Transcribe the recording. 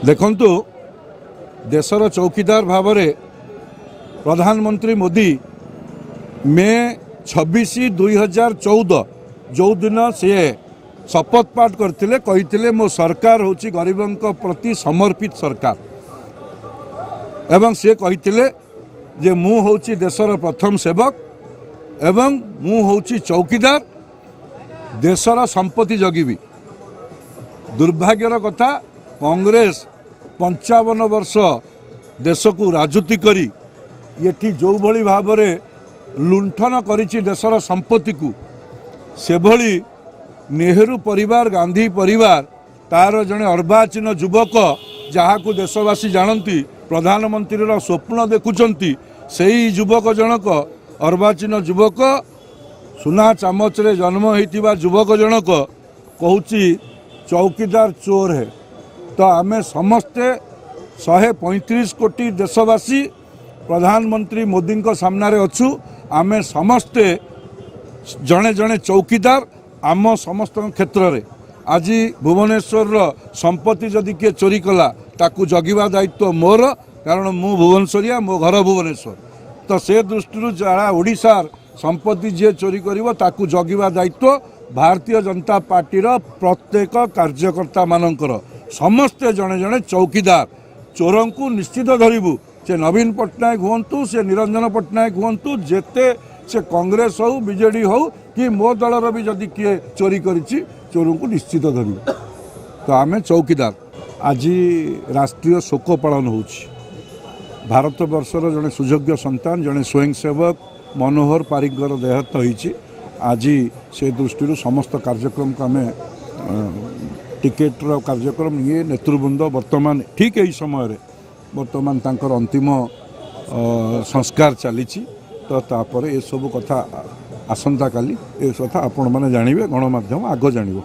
ଦେଖନ୍ତୁ, ଦେଶର ଚୌକିଦାର ଭାବରେ ପ୍ରଧାନମନ୍ତ୍ରୀ ମୋଦି ମେ 26, 2014 ଯେଉଁଦିନ ସିଏ ଶପଥ ପାଠ କରିଥିଲେ, କହିଥିଲେ ମୋ ସରକାର ହେଉଛି ଗରିବଙ୍କ ପ୍ରତି ସମର୍ପିତ ସରକାର ଏବଂ ସିଏ କହିଥିଲେ ଯେ ମୁଁ ହେଉଛି ଦେଶର ପ୍ରଥମ ସେବକ ଏବଂ ମୁଁ ହେଉଛି ଚୌକିଦାର, ଦେଶର ସମ୍ପତ୍ତି ଜଗିବି। ଦୁର୍ଭାଗ୍ୟର କଥା, କଂଗ୍ରେସ 55 ବର୍ଷ ଦେଶକୁ ରାଜୁତି କରି ଏଠି ଯେଉଁଭଳି ଭାବରେ ଲୁଣ୍ଠନ କରିଛି ଦେଶର ସମ୍ପତ୍ତିକୁ, ସେଭଳି ନେହେରୁ ପରିବାର, ଗାନ୍ଧୀ ପରିବାର, ତାର ଜଣେ ଅର୍ବାଚୀନ ଯୁବକ, ଯାହାକୁ ଦେଶବାସୀ ଜାଣନ୍ତି, ପ୍ରଧାନମନ୍ତ୍ରୀର ସ୍ୱପ୍ନ ଦେଖୁଛନ୍ତି, ସେଇ ଯୁବକ ଜଣକ, ଅର୍ବାଚୀନ ଯୁବକ, ସୁନା ଚାମଚରେ ଜନ୍ମ ହୋଇଥିବା ଯୁବକ ଜଣକ କହୁଛି "चौकीदार चोर है"। ତ ଆମେ ସମସ୍ତେ 135 କୋଟି ଦେଶବାସୀ ପ୍ରଧାନମନ୍ତ୍ରୀ ମୋଦିଙ୍କ ସାମ୍ନାରେ ଅଛୁ। ଆମେ ସମସ୍ତେ ଜଣେ ଜଣେ ଚୌକିଦାର ଆମ ସମସ୍ତଙ୍କ କ୍ଷେତ୍ରରେ। ଆଜି ଭୁବନେଶ୍ୱରର ସମ୍ପତ୍ତି ଯଦି କିଏ ଚୋରି କଲା, ତାକୁ ଜଗିବା ଦାୟିତ୍ୱ ମୋର, କାରଣ ମୁଁ ଭୁବନେଶ୍ୱରିଆ, ମୋ ଘର ଭୁବନେଶ୍ୱର। ତ ସେ ଦୃଷ୍ଟିରୁ ଯାହା ଓଡ଼ିଶାର ସମ୍ପତ୍ତି ଯିଏ ଚୋରି କରିବ, ତାକୁ ଜଗିବା ଦାୟିତ୍ୱ ଭାରତୀୟ ଜନତା ପାର୍ଟିର ପ୍ରତ୍ୟେକ କାର୍ଯ୍ୟକର୍ତ୍ତାମାନଙ୍କର। ସମସ୍ତେ ଜଣେ ଜଣେ ଚୌକିଦାର। ଚୋରଙ୍କୁ ନିଶ୍ଚିତ ଧରିବୁ। ସେ ନବୀନ ପଟ୍ଟନାୟକ ହୁଅନ୍ତୁ, ସେ ନିରଞ୍ଜନ ପଟ୍ଟନାୟକ ହୁଅନ୍ତୁ, ଯେତେ ସେ କଂଗ୍ରେସ ହଉ, ବିଜେଡ଼ି ହଉ କି ମୋ ଦଳର ବି ଯଦି କିଏ ଚୋରି କରିଛି, ଚୋରଙ୍କୁ ନିଶ୍ଚିତ ଧରିବୁ। ତ ଆମେ ଚୌକିଦାର। ଆଜି ରାଷ୍ଟ୍ରୀୟ ଶୋକ ପାଳନ ହେଉଛି। ଭାରତବର୍ଷର ଜଣେ ସୁଯୋଗ୍ୟ ସନ୍ତାନ, ଜଣେ ସ୍ୱୟଂସେବକ ମନୋହର ପାରିକରଙ୍କର ଦେହାନ୍ତ ହୋଇଛି। ଆଜି ସେ ଦୃଷ୍ଟିରୁ ସମସ୍ତ କାର୍ଯ୍ୟକ୍ରମକୁ ଆମେ ଟିକେଟ୍ର କାର୍ଯ୍ୟକ୍ରମ ଇଏ ନେତୃବୃନ୍ଦ ବର୍ତ୍ତମାନ ଠିକ୍ ଏହି ସମୟରେ ବର୍ତ୍ତମାନ ତାଙ୍କର ଅନ୍ତିମ ସଂସ୍କାର ଚାଲିଛି। ତ ତାପରେ ଏସବୁ କଥା ଆସନ୍ତାକାଲି ଏ କଥା ଆପଣମାନେ ଜାଣିବେ, ଗଣମାଧ୍ୟମ ଆଗ ଜାଣିବ।